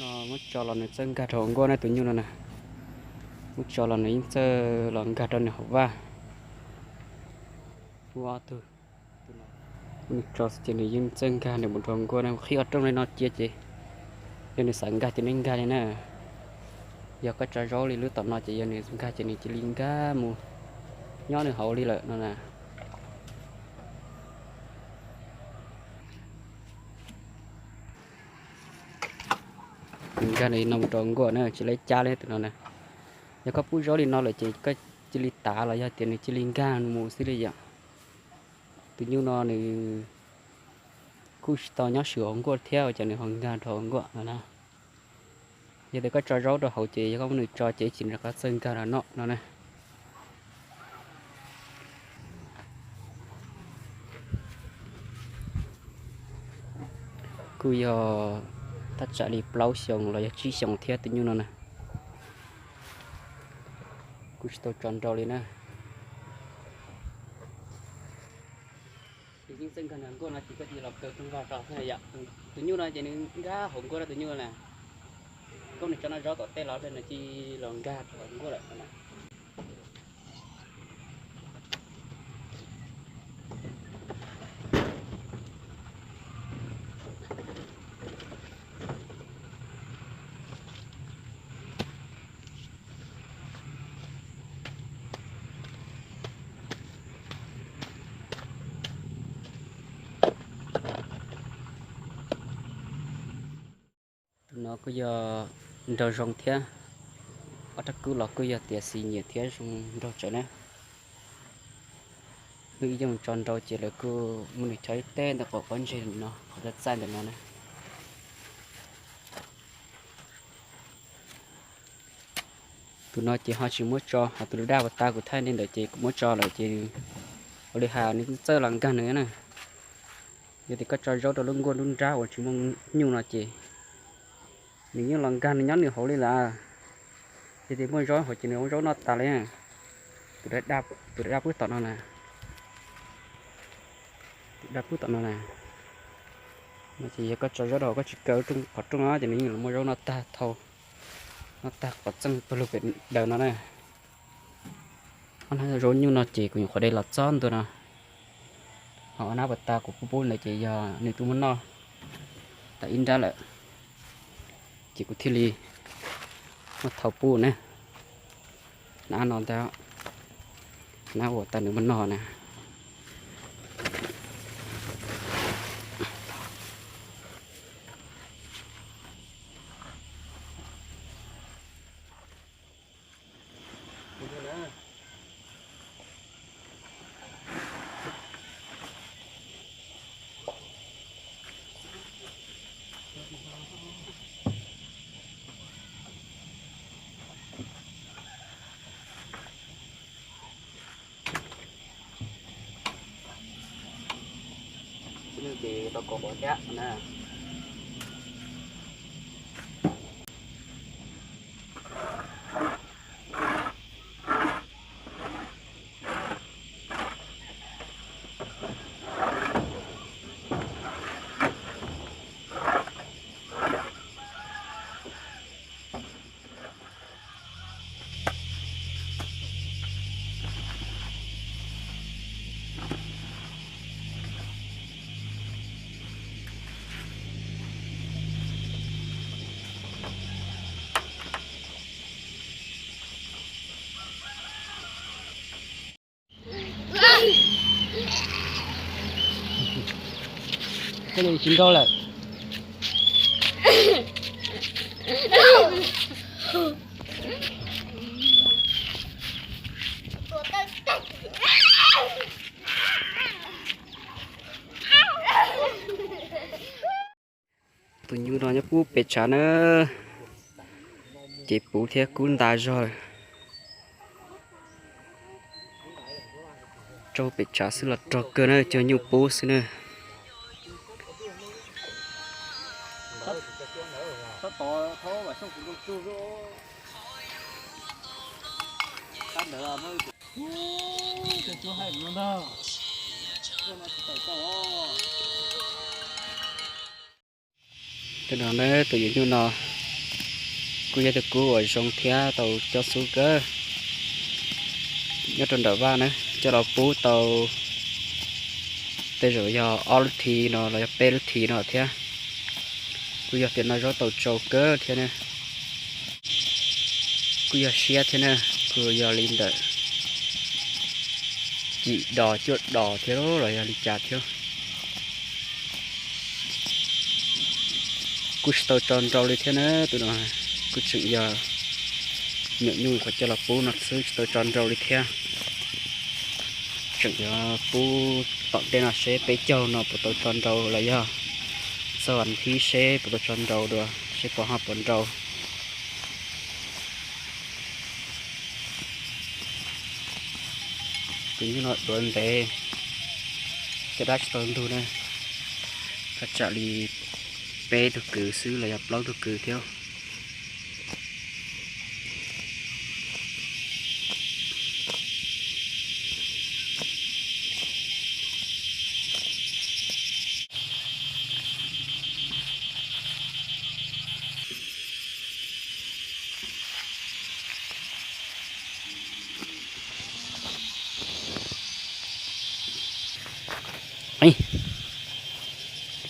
Muab tso los nws txawj nkag rau hauv nkuaj na tus nyuj no na. Muab tso los nws yeej txawj los nkag rau nws hauv vaj. Muaj ob tug, muab nws tso xwb ces nws yeej txawj nkag nws mus rau hauv nkuaj na. Qhib qhov rooj li no cia ces yog nws xav nkag ces nws nkag li na. Yog koj tso zaub li lub tom no ces yog nws nkag ces nws cia li nkag mus nyob nws hauv li lawm no na. Nws nkag li no mus rau nkuaj na, tsis lawv cab li tus no na. Yog koj pub zaub li no lawm ces koj cia li tav los yog tias nws cia li nkag mus xwb li yom. Tus nyuj no nws kuj tsis tau nyob swm hauv nkuaj thiab ua cas nws ho nkag rau hauv nkuaj no na. Yog tias koj tso zaub rau hauv ces yog koj muab nws tso ces ib chim nws rov qab txawj nkag los noj no na. Kuj yog thaj tsam li plaub xyoos los yog tsib xyoos thiab tus nyuj no na. Kuj tsis tau tso nrau li na. Nkuaj no ces koj cia los kaw rooj vag rau xwb yom. Tus nyuj no ces nws nkag hauv nkuaj rau tus nyuj na. Koj nws tso noj zaub tom tej los nws cia los nkag rau hauv nkuaj lawm na. Tus no kuj yog nraug zoo thiab. Ob rab kub los kuj yog tias xis nyiam thiab zoo nraug tsawv na. Wb ib yeej tso nrau ces lawv kuj muab nws cog ib teg ntawm qhov pob ntseg no, qhov txaij ntawm no na. Tus no ces ho tsis muab tso, ho tus daj pas tas kuv thaij ntawd ces kuv muab tso lawm ces ua li hais nws txawj los nkag nws na. Yog tias koj tso zaub rau lub nkuaj lub nrab uas tsis muaj nyuj no ces nws yeej los nkag nws nyob nws hauv li lawm. Yog tias muaj zaub hauv ces nws ua zaub noj tag li. Tus daj pub tom no na, tus daj pub tom no na, no ces yog koj tso zaub rau hauv koj tsis kaw qhov rooj no ces nws yeej los muaj zaub noj tag thau, noj tag qhov txeej pawg lug pem daws no na. Ob hnab zaub nyuj no ces kuv nyuam qhuav de los txob ntua no. Ho ob hnab pas tas kuv pub pub ntawd ces yog nws twb muab noj tas ib nrab lawm, ces kuv thiaj li muab thau pub na. Hnab no ntag, hnab uas tas nws muab noj na. Ces tau kaus huam thiab na. Koj tsis nrau lawm. Tus nyuj no nyob pub pem tshav na, ces puv thiab kub nta zog. Rau pem tshav xwb los rog kawg na, cog nyuj pub xwb na. Cov no na, tus yawm nyuj no Kuj yog tus kub uas zoo thiab tau coj xub kawg. Nyob rau nram vaj na, coj los pub tau tej zaum yog ob lub thi no los yog peb lub thi no thiab. Kuj yog tias noj zaub tau tsau kawg thiab na. Kuj yog siab thiab na, kuj yog li ntawm yim dos cuaj dos thiab los yog li cas thiab. Kuj tsis tau tso nrau li thiab na, tus no kuj tseem yog nyuam nyuj qhuav coj los pub no xwb, tsis tau tso nrau li thiab. Tseem yuav pub tom ntej no seb peb caug no puas tau tso nrau los yog txog vas thib seb puas tau tso nrau dua, seb puas ho puas nrau. Tus nyuj no duav ntev, caj dab tsis tau ntug na, thaj tsam li peb tug kwv xwb los yog plaub tug kwv thiab.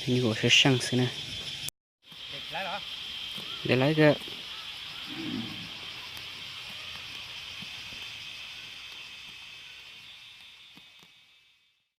Nyuj ua seej seej xwb na. Ntev lawv kawg.